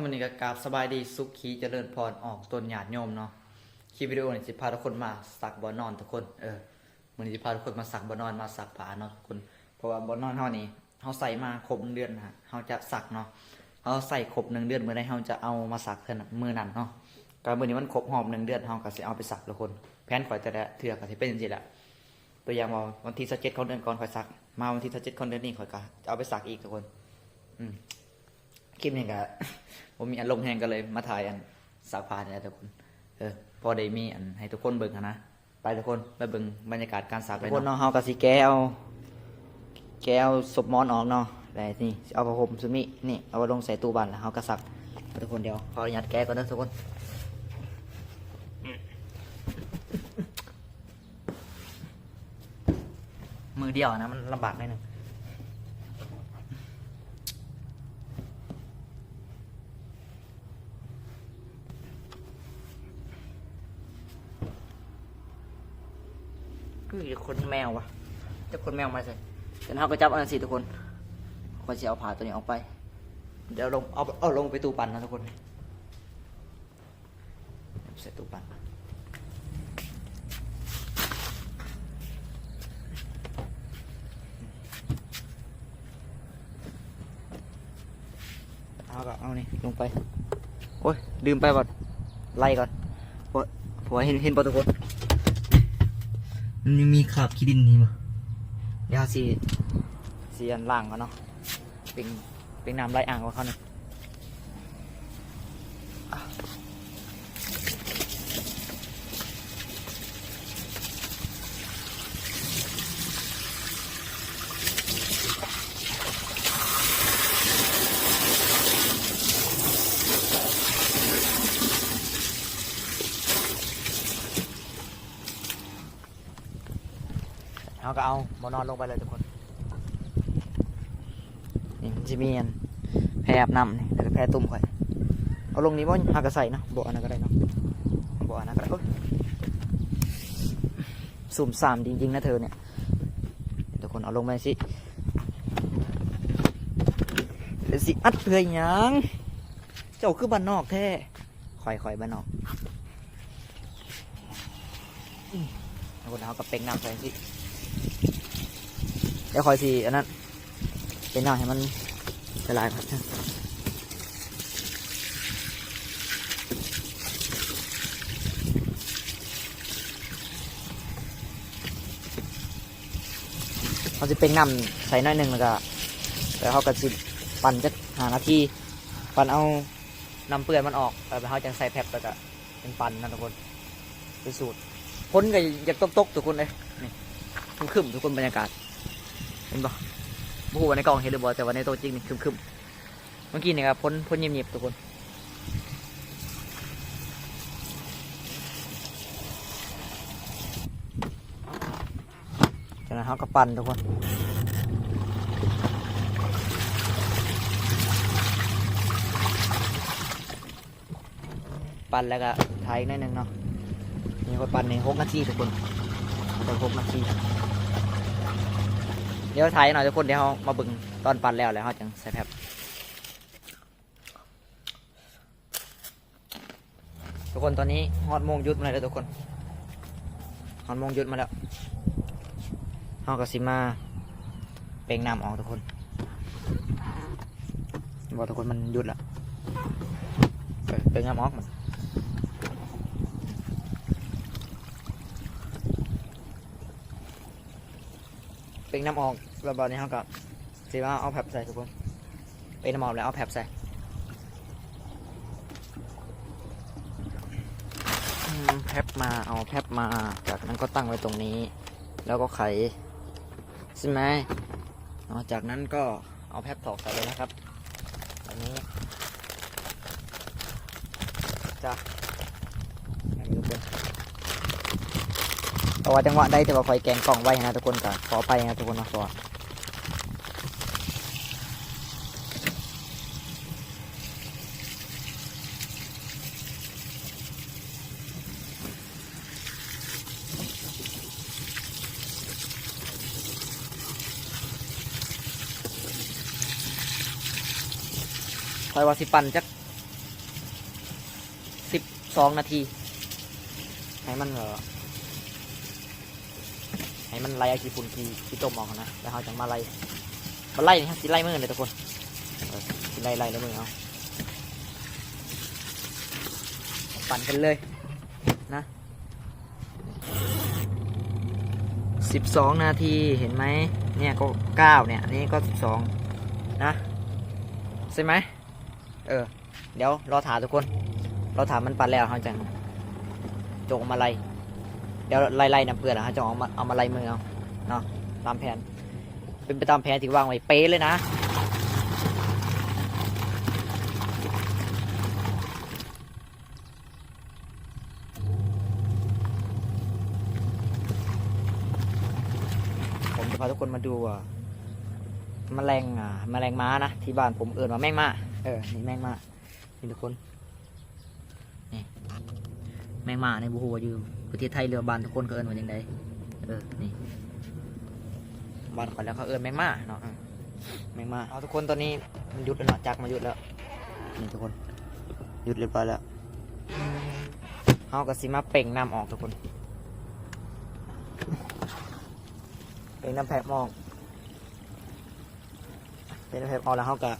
ມື້ນີ້ກໍກາບສະບາຍດີ ສຸຂີຈະເລີນພອນ ອອກຕົນຍາດໂຍມເນາະ. ຄລິບວິດີໂອນີ້ຊິພາທຸກຄົນມາຊັກບ່ອນນອນທຸກຄົນ. ເອີ ມື້ນີ້ຊິພາທຸກຄົນມາຊັກບ່ອນນອນ ມາຊັກຜ້າເນາະທຸກຄົນ. ເພາະວ່າບ່ອນນອນເຮົານີ້ ເຮົາໃຊ້ມາຄົບໜຶ່ງເດືອນນະ ເຮົາຈະຊັກເນາະ. ເຮົາໃຊ້ຄົບໜຶ່ງເດືອນ ມື້ໃດເຮົາຈະເອົາມາຊັກເທື່ອນັ້ນ ມື້ນັ້ນເນາະ. ກໍມື້ນີ້ມັນຄົບຮອບໜຶ່ງເດືອນ ເຮົາກໍຊິເອົາໄປຊັກທຸກຄົນ. ແຜນຂ້ອຍແຕ່ລະເທື່ອກໍຊິເປັນຈັ່ງຊີ້ແຫຼະ. ຕົວຢ່າງວ່າວັນທີຊາວເຈັດຂອງເດືອນກ່ອນຂ້ອຍຊັກ ມາວັນທີຊາວເຈັດຂອງເດືອນນີ້ ຂ້ອຍກໍຈະເອົາໄປຊັກອີກທຸກຄົນ. ອືມ ຄລິບນີ້ກໍບໍ່ມີອາລົມແຮງ ກໍເລີຍມາຖ່າຍອັນຊັກຜ້ານີ້ແຫຼະທຸກຄົນ. ເອີ ພໍໄດ້ມີອັນໃຫ້ທຸກຄົນເບິ່ງຫັ້ນນະ. ໄປທຸກຄົນ ໄປເບິ່ງບັນຍາກາດການຊັກເລີຍເນາະ. ເຮົາກໍຊິແກະເອົາ ແກະເອົາສົບໝອນອອກເນາະ. ແລ້ວນີ້ຊິເອົາຜ້າຫົ່ມຊຸມນີ້ ນີ້ ເອົາໄວ້ລົງໃສ່ຕູ້ບານ ແລ້ວເຮົາກໍຊັກ. ທຸກຄົນ ດຽວຂໍອະນຸຍາດແກະກ່ອນເດີທຸກຄົນ. ມືດຽວນະ ມັນລຳບາກໜ້ອຍໜຶ່ງ. ຄືຂນແມວວະ ຈັກຂນແມວມາໃສ. ແຕ່ເຮົາກໍຈັບອັນນັ້ນຊິທຸກຄົນ. ຂ້ອຍຊິເອົາຜ້າຕົວນີ້ອອກໄປ. ດຽວລົງ ເອົາ ເອົາລົງໄປຕູ້ປັ່ນນະທຸກຄົນ. ໃສ່ຕູ້ປັ່ນ ເຮົາກໍເອົານີ້ລົງໄປ. ໂອ້ຍ ລືມໄປວ່າໄລ່ກ່ອນ. ເພາະ ເພາະວ່າເຫັນ ເຫັນບໍ່ທຸກຄົນ ມັນຍັງມີຄາບຂີ້ດິນນີ້ບໍ່. ດຽວເຮົາຊິ ຊິອັນລ້າງກ່ອນເນາະ. ເປັນ ເປັນນ້ຳໄຫຼອ່າງຂອງເຂົານີ້. ເຮົາກໍເອົາບ່ອນນອນລົງໄປເລີຍທຸກຄົນ. ນີ້ມັນຊິມີອັນແພອາບນ້ຳນີ້ ແລ້ວກໍແພຕຸ້ມຂ້ອຍ. ເອົາລົງນີ້ບໍ່ ເຮົາກໍໃສ່ເນາະ ບໍ່ອັນນັ້ນກໍໄດ້ເນາະ ບໍ່ອັນນັ້ນກໍໄດ້. ໂອ້ຍ ຊຸ່ມຊາມຈິງໆນະເທີນີ້. ທຸກຄົນ ເອົາລົງໄປຈັ່ງຊີ້ ແລ້ວຊິອັດເພື່ອຫຍັງ? ເຈົ້າຄືບ້ານນອກແທ້. ຂ້ອຍ ຂ້ອຍບ້ານນອກ. ອືມ ແລ້ວເຮົາກໍເປັ່ງນ້ຳໃສ່ຈັ່ງຊີ້. ດຽວຂ້ອຍຊິອັນນັ້ນ ເປັ່ງນ້ຳໃຫ້ມັນລະລາຍກ່ອນ. ເຮົາຊິເປັ່ງນ້ຳໃສ່ໜ້ອຍໜຶ່ງ ແລ້ວກໍ ແລ້ວເຮົາກໍຊິປັ່ນຈັກຫ້ານາທີ ປັ່ນເອົາ ນ້ຳເປື້ອນມັນອອກ ແລ້ວເຮົາຈັ່ງໃສ່ແພັບ ແລ້ວກະເປັນປັ່ນນະທຸກຄົນ. ເປັນສູດ. ຝົນກໍຢາກຕົກໆ ທຸກຄົນເອີຍ. ນີ້ ຄຶ້ມໆ ທຸກຄົນ ບັນຍາກາດ ເຫັນບໍ່? ບໍ່ຮູ້ວ່າໃນກ້ອງເຫັນຫຼືບໍ່ ແຕ່ວ່າໃນຕົວຈິງນີ້ຄຶ້ມໆ. ເມື່ອກີ້ນີ້ກໍຝົນ ຝົນຫຍິບໆ ທຸກຄົນ. ຈາກນັ້ນເຮົາກໍປັ່ນທຸກຄົນ ປັ່ນແລ້ວກໍຖ່າຍອີກໜ້ອຍໜຶ່ງເນາະ. ນີ້ຂ້ອຍປັ່ນນີ້ຫົກນາທີທຸກຄົນ ຕ້ອງຫົກນາທີ. ດຽວຖ່າຍໜ້ອຍທຸກຄົນ ດຽວເຮົາມາເບິ່ງຕອນປັ່ນແລ້ວ ແລ້ວເຮົາຈັ່ງໃສ່ແພັບ. ທຸກຄົນ ຕອນນີ້ຮອດໂມງຢຸດມາແລ້ວເດີທຸກຄົນ ຮອດໂມງຢຸດມາແລ້ວ. ເຮົາກໍຊິມາເປັ່ງນ້ຳອອກທຸກຄົນ. ເຫັນບໍ່ທຸກຄົນ ມັນຢຸດແລ້ວ. ເອີ ເປັ່ງນ້ຳອອກ ເປັ່ງນ້ຳອອກ ແລ້ວບາດນີ້ເຮົາກໍຊິມາເອົາແພັບໃສ່ທຸກຄົນ. ເປັນໝອບແລ້ວເອົາແພັບໃສ່ ອືມ ແພັບມາ ເອົາແພັບມາ ຈາກນັ້ນກໍຕັ້ງໄວ້ຕົງນີ້ ແລ້ວກໍໄຂ ໃຊ່ໄໝ? ເນາະ ຈາກນັ້ນກໍເອົາແພັບຖອກໃສ່ເລີຍນະຄັບ ແບບນີ້ ຈ້າ ອັນນີ້ທຸກຄົນ ເພາະວ່າຈັງຫວະໃດທີ່ວ່າຂ້ອຍແກງກ້ອງໄວນະທຸກຄົນ ກໍຂໍອະໄພນະທຸກຄົນເນາະ ເພາະວ່າ ຂ້ອຍວ່າຊິປັ່ນຈັກ ສອງນາທີ ໃຫ້ມັນ ເອີ ໃຫ້ມັນໄລ່ເອົາຂີ້ຝຸ່ນ ຂີ້ ຂີ້ຕົມອອກຫັ້ນນະ ແລ້ວເຮົາຈັ່ງມາໄລ່. ມາໄລ່ນີ້ ເຮົາຊິໄລ່ມືເດີທຸກຄົນ ເອີ ຊິໄລ່ ໄລ່ ໄລ່ມືເອົາ ປັ່ນກັນເລີຍນະ. ສິບສອງນາທີ ເຫັນໄໝ? ເນຍກໍເກົ້າ ເນຍ ອັນນີ້ກໍສິບສອງນະ ໃຊ່ໄໝ? ເອີ ດຽວລໍຖ້າທຸກຄົນ ລໍຖ້າມັນປັ່ນແລ້ວ ເຮົາຈັ່ງຈົງເອົາມາໄລ່. ດຽວໄລ່ໆນຳເປື້ອນ ແລ້ວເຮົາຈະເອົາມາ ເອົາມາໄລ່ມືເອົາເນາະ ຕາມແຜນ ເປັນໄປຕາມແຜນທີ່ວາງໄວ້ເປະເລີຍນະ. ຜົມຈະພາທຸກຄົນມາດູ ອາ ມະແລງ ອາ ມະແລງມ້ານະ ທີ່ບ້ານຜົມເອີ້ນວ່າແມງມ້າ. ເອີ ນີ້ແມງມ້າ ນີ້ທຸກຄົນ ນີ້ ແມງມ້ານີ້ ບໍ່ຮູ້ວ່າຢູ່ປະເທດໄທ ຫຼືວ່າບ້ານທຸກຄົນເຂົາເອີ້ນວ່າຈັ່ງໃດ. ເອີ ນີ້ ບ້ານຂ້ອຍແລ້ວເຂົາເອີ້ນແມງມ້າເນາະ ເອີ ແມງມ້າ. ເອົາ ທຸກຄົນ ຕອນນີ້ມັນຢຸດແລ້ວເນາະ ຈັກມັນຢຸດແລ້ວ ນີ້ທຸກຄົນ ຢຸດຮຽບຮ້ອຍແລ້ວ. ເຮົາກໍຊິມາເປັ່ງນ້ຳອອກທຸກຄົນ ເປັ່ງນ້ຳແພັບອອກ ເປັ່ງນ້ຳແພັບອອກ ແລ້ວເຮົາກໍ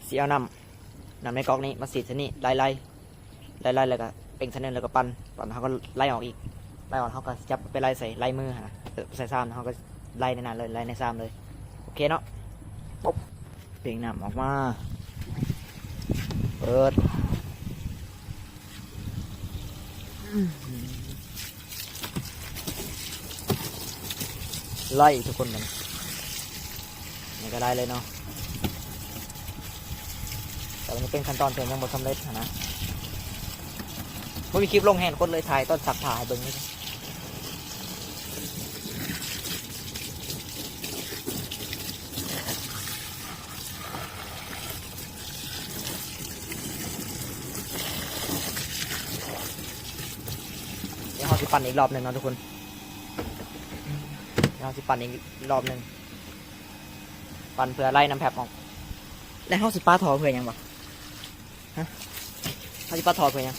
ຊິເອົານ້ຳ ນ້ຳໃນກອກນີ້ມາສີດໃສ່ນີ້ ໄລ່ໆ ໄລ່ໆ ແລ້ວກໍເປັ່ງໃສ່ນັ້ນ ແລ້ວກໍປັ່ນ ປັ່ນ ເຮົາກໍໄລ່ອອກອີກ ໄລ່ອອກ ເຮົາກໍຈັບໄປໄລ່ໃສ່ ໄລ່ມືຫັ້ນນະ ໃສ່ຊາມ ເຮົາກໍໄລ່ໃນນັ້ນເລີຍ ໄລ່ໃນຊາມເລີຍ. ໂອເຄເນາະ ປຸບ ເປັ່ງນ້ຳອອກມາ ເປີດ ໄລ່ທຸກຄົນ ບັດນີ້ ນີ້ກໍໄດ້ເລີຍເນາະ ແຕ່ວ່າຍັງເປັນຂັ້ນຕອນທີ່ຍັງບໍ່ສຳເລັດຫັ້ນນະ. ບໍ່ມີຄລິບລົງ ແຮ່ນກົດເລີຍ ຖ່າຍຕອນຊັກຜ້າໃຫ້ເບິ່ງເລີຍ. ດຽວເຮົາຊິປັ່ນອີກລອບໜຶ່ງເນາະທຸກຄົນ ດຽວເຮົາຊິປັ່ນອີກລອບໜຶ່ງ ປັ່ນເພື່ອໄລ່ນ້ຳແພັບອອກ. ແລ້ວເຮົາຊິປະທໍ່ເພື່ອຫຍັງຫວາ? ຮະ ເຮົາຊິປະທໍ່ເພື່ອຫຍັງ?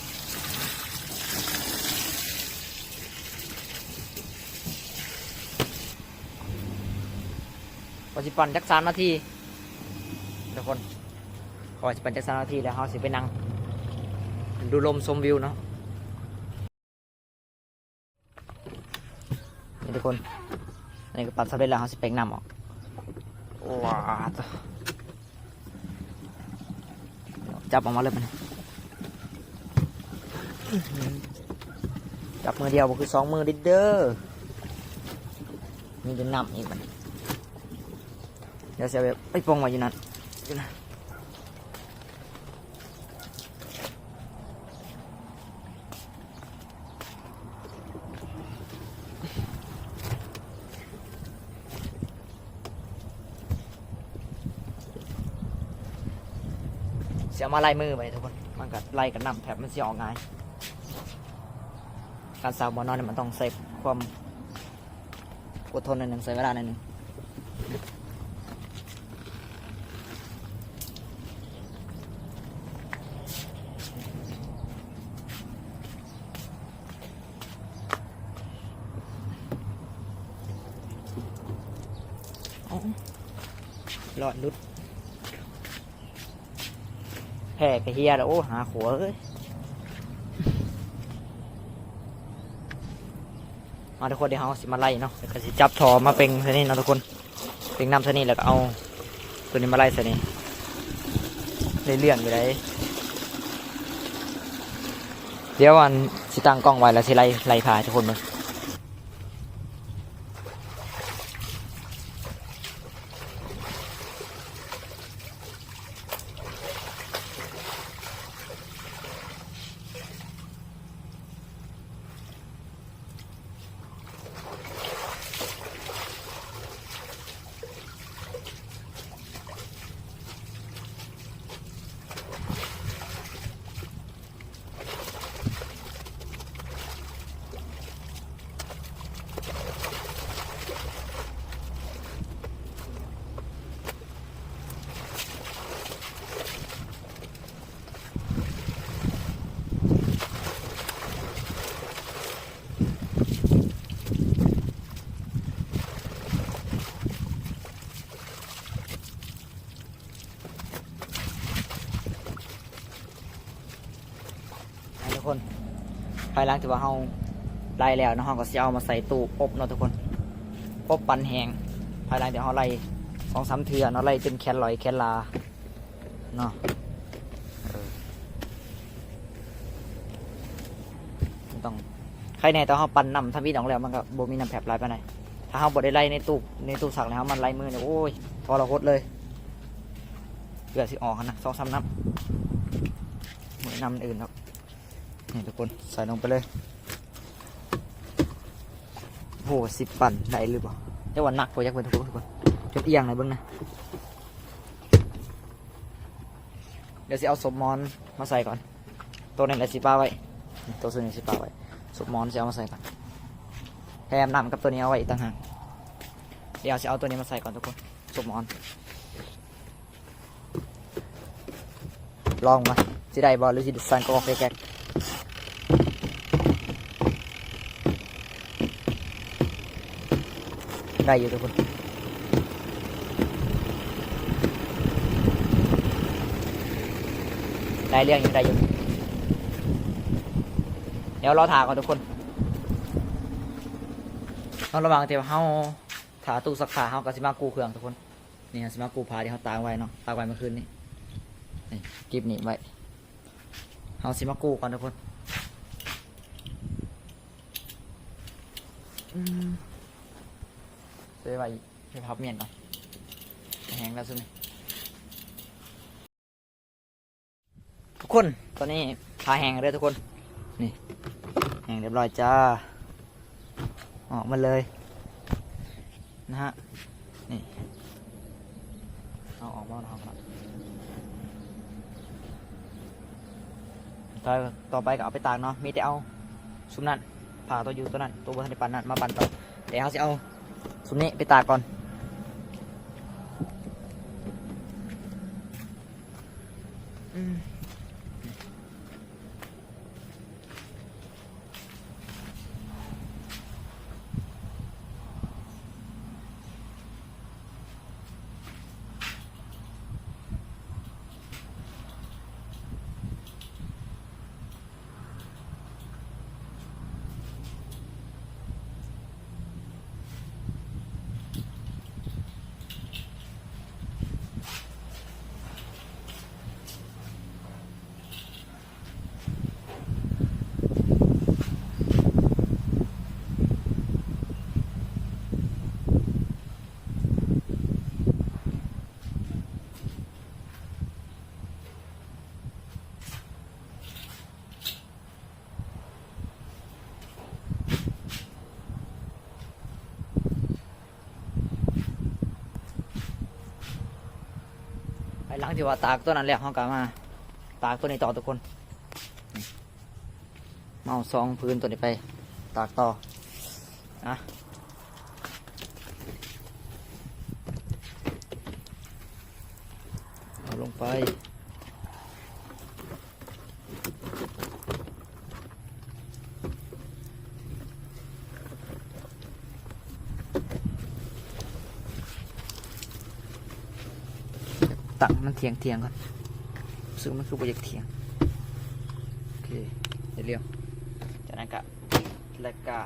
ຂ້ອຍຊິປັ່ນຈັກສາມນາທີທຸກຄົນ ຂ້ອຍຊິປັ່ນຈັກສາມນາທີ ແລ້ວເຮົາຊິໄປນັ່ງດູລົມຊົມວິວເນາະ. ນີ້ທຸກຄົນ ອັນນີ້ກໍປັ່ນສຳເລັດແລ້ວ ເຮົາຊິເປັ່ງນ້ຳອອກ. ວ້າ ຈັບອອກມາເລີຍບັດນີ້ ຈັບມືດຽວບໍ່ຄືສອງມືເດີ ມີແຕ່ນ້ຳອີກບັດນີ້. ດຽວຊິເອົາໄປປ່ອງໄວ້ຢູ່ນັ້ນ ຢູ່ນະ. ຊິເອົາມາໄລ່ມືໄວ້ທຸກຄົນ ມັນກໍໄລ່ກັບນ້ຳແພັບ ມັນຊິອອກງ່າຍ. ການສ້າງບ່ອນນອນນີ້ມັນຕ້ອງໃຊ້ຄວາມ ອົດທົນໜ້ອຍໜຶ່ງ ໃຊ້ເວລາໜ້ອຍໜຶ່ງ. ອ້າວ ຫຼອດຫຼຸດ. ແພ້ກະເຮຍແລ້ວ ໂອ້ ຫາຂົວເອີຍ. ມາທຸກຄົນ ດຽວເຮົາຊິມາໄລ່ເນາະ ແລ້ວກະຊິຈັບທໍ່ມາເປັ່ງໃສ່ນີ້ເນາະທຸກຄົນ ເປັ່ງນ້ຳໃສ່ນີ້ ແລ້ວກະເອົາໂຕນີ້ມາໄລ່ໃສ່ນີ້ ໄດ້ເລື່ອງຢູ່ໃດ໋. ດຽວອັນ ຊິຕັ້ງກ້ອງໄວ້ ແລ້ວຊິໄລ່ ໄລ່ພາໃຫ້ທຸກຄົນເບິ່ງ. ດ ຄົນ ພາຍຫຼັງທີ່ວ່າເຮົາໄລ່ແລ້ວເນາະ ເຮົາກໍຊິເອົາມາໃສ່ຕູ້ອົບເນາະທຸກຄົນ ອົບປັນແຫ້ງ. ພາຍຫຼັງທີ່ເຮົາໄລ່ສອງສາມເທື່ອເນາະ ໄລ່ຈົນແຂນຫຼອຍແຂນຫຼາເນາະ ເອີ ມັນຕ້ອງ ໄຄແນ່ຕອນເຮົາປັ່ນນ້ຳທຳອິດອອກແລ້ວ ມັນກໍບໍ່ມີນ້ຳແຟບຫຼາຍປານໃດ. ຖ້າເຮົາບໍ່ໄດ້ໄລ່ໃນຕູ້ ໃນຕູ້ຊັກແລ້ວ ເຮົາມາໄລ່ມືນີ້ ໂອ້ຍ ທໍລະຫົດເລີຍ ເກືອຊິອອກຫັ້ນນະ ສອງສາມນ້ຳ ບໍ່ໄດ້ນ້ຳອື່ນດອກ. ນີ້ທຸກຄົນ ໃສ່ລົງໄປເລີຍ. ໂອ້ ຊິປັ່ນໄດ້ຫຼືບໍ່ ແຕ່ວ່າໜັກບໍ່ຈັກເບິ່ງທຸກຄົນ ຈົນອຽງເລີຍເບິ່ງນະ. ດຽວຊິເອົາສົບໝອນມາໃສ່ກ່ອນ ໂຕນີ້ແຫຼະຊິປະໄວ້ ໂຕຊຸດນີ້ຊິປະໄວ້ ສົບໝອນຊິເອົາມາໃສ່ກ່ອນ ແຖມນ້ຳກັບໂຕນີ້ເອົາໄວ້ອີກຕ່າງຫາກ. ດຽວຊິເອົາໂຕນີ້ມາໃສ່ກ່ອນທຸກຄົນ ສົບໝອນ. ລອງວ່າຊິໄດ້ບໍ່ ຫຼືຊິສັ່ນກອກໆແກກໆ. ໄດ້ຢູ່ທຸກຄົນ ໄດ້ເລື່ອງຢູ່ ໄດ້ຢູ່. ດຽວລໍຖ້າກ່ອນທຸກຄົນ ເຮົາ ລະຫວ່າງທີ່ເຮົາຖ້າຕູ້ຊັກຜ້າ ເຮົາກໍຊິມາກູ້ເຄື່ອງທຸກຄົນ. ນີ້ເຮົາຊິມາກູ້ຜ້າທີ່ເຮົາຕາກໄວ້ເນາະ ຕາກໄວ້ເມື່ອຄືນນີ້ ນີ້ ກິບໜີບໄວ້. ເຮົາຊິມາກູ້ກ່ອນທຸກຄົນ ອືມ ໃສ່ໄວ້ໃຫ້ພັບມ້ຽນກ່ອນ ແຫ້ງແລ້ວຊຸດນີ້. ທຸກຄົນ ຕອນນີ້ຜ້າແຫ້ງເດີທຸກຄົນ ນີ້ ແຫ້ງຮຽບຮ້ອຍຈ້າ ອອກມາເລີຍນະຮະ ນີ້ ເອົາອອກມາເນາະ ເອົາອອກມາ ຕໍ່ ຕໍ່ໄປກໍເອົາໄປຕາກເນາະ ມີແຕ່ເອົາຊຸມນັ້ນ ຜ້າຕົວຢູ່ຕົວນັ້ນ ຕົວບໍ່ທັນໄດ້ປັ່ນນັ້ນມາປັ່ນຕໍ່. ແຕ່ເຮົາຊິເອົາຊຸມນີ້ໄປຕາກກ່ອນ ອືມ. ພາຍຫຼັງທີ່ວ່າຕາກຕົວນັ້ນແລ້ວ ເຮົາກໍມາຕາກຕົວນີ້ຕໍ່ທຸກຄົນ ມາເອົາສອງຜືນຕົວນີ້ໄປຕາກຕໍ່ ອະ ເອົາລົງໄປ. ຕັ້ງມັນທ່ຽງໆກ່ອນ ຮູ້ສຶກມັນຄືບໍ່ຢາກທ່ຽງ ໂອເຄ ໄດ້ແລ້ວ ຈາກນັ້ນກະ ແລ້ວກະ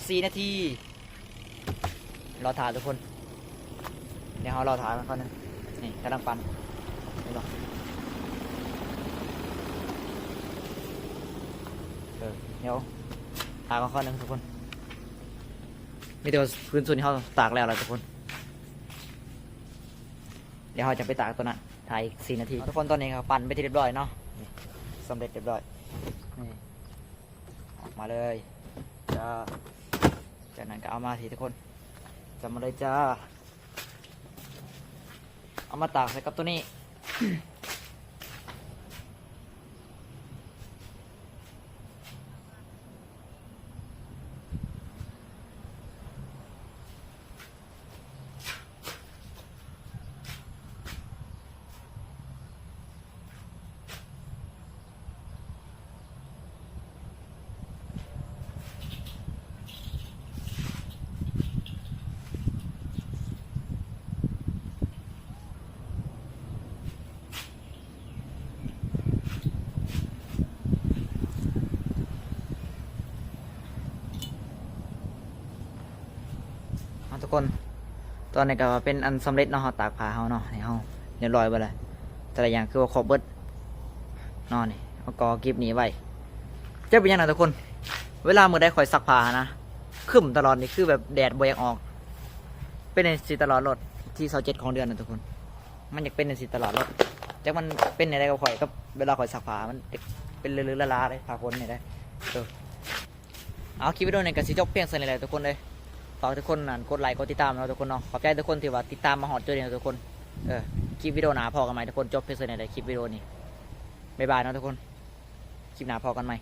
ສີ່ນາທີ ລໍຖ້າທຸກຄົນ ດຽວເຮົາລໍຖ້າກ່ອນໜຶ່ງ ນີ້ກຳລັງປັ່ນ ເຫັນບໍ່ ເອີ ດຽວຖ້າກ່ອນໜຶ່ງທຸກຄົນ ມີແຕ່ວ່າພື້ນສ່ວນທີ່ເຮົາຕາກແລ້ວລະທຸກຄົນ ດຽວເຮົາຈະໄປຕາກຕົວນັ້ນ ຖ້າອີກສີ່ນາທີ ທຸກຄົນ ຕອນນີ້ກໍປັ່ນເປັນທີ່ຮຽບຮ້ອຍເນາະ ນີ້ ສຳເລັດຮຽບຮ້ອຍ ນີ້ ອອກມາເລີຍຈ້າ ຈາກນັ້ນກໍເອົາມາທີ່ທຸກຄົນ ຈັບມາເລີຍຈ້າ ເອົາມາຕາກໃສ່ກັບຕົວນີ້. ຄົນ ຕອນນີ້ກໍເປັນອັນສຳເລັດເນາະ ເຮົາຕາກຜ້າເຮົາເນາະ ນີ້ເຮົາຮຽບຮ້ອຍເບິດແລ້ວ ແຕ່ລະຢ່າງຄືວ່າຄົບເບິດເນາະ. ນີ້ເຮົາກໍເກັບນີ້ໄວ້ ຈັກເປັນຫຍັງນະທຸກຄົນ ເວລາມື້ໃດຂ້ອຍຊັກຜ້ານະ ຄຶ້ມຕະຫຼອດ ນີ້ຄືແບບແດດບໍ່ຢາກອອກ ເປັນຈັ່ງຊີ້ຕະຫຼອດໂລດ ທີຊາວເຈັດຂອງເດືອນນະທຸກຄົນ ມັນຢາກເປັນຈັ່ງຊີ້ຕະຫຼອດໂລດ ຈັກມັນເປັນແນວໃດກັບຂ້ອຍ ກັບເວລາຂ້ອຍຊັກຜ້າ ມັນເປັນເລື່ອງໆລາໆເດ້ ຜ້າຝົນນີ້ເດ້. ເອີ ເອົາ ຄລິບວິດີໂອນີ້ກໍຊິຈົບພຽງສ່ຳນີ້ແຫຼະທຸກຄົນເອີຍ ຝາກທຸກຄົນນັ້ນກົດໄລກົດຕິດຕາມເນາະທຸກຄົນເນາະ ຂອບໃຈທຸກຄົນທີ່ວ່າຕິດຕາມມາຮອດຈຸດນີ້ເນາະທຸກຄົນ. ເອີ ຄລິບວິດີໂອໜ້າພໍ້ກັນໃໝ່ທຸກຄົນ ຈົບພຽງສ່ຳນີ້ແຫຼະ ຄລິບວິດີໂອນີ້ ບາຍບາຍເນາະທຸກຄົນ ຄລິບໜ້າພໍ້ກັນໃໝ່.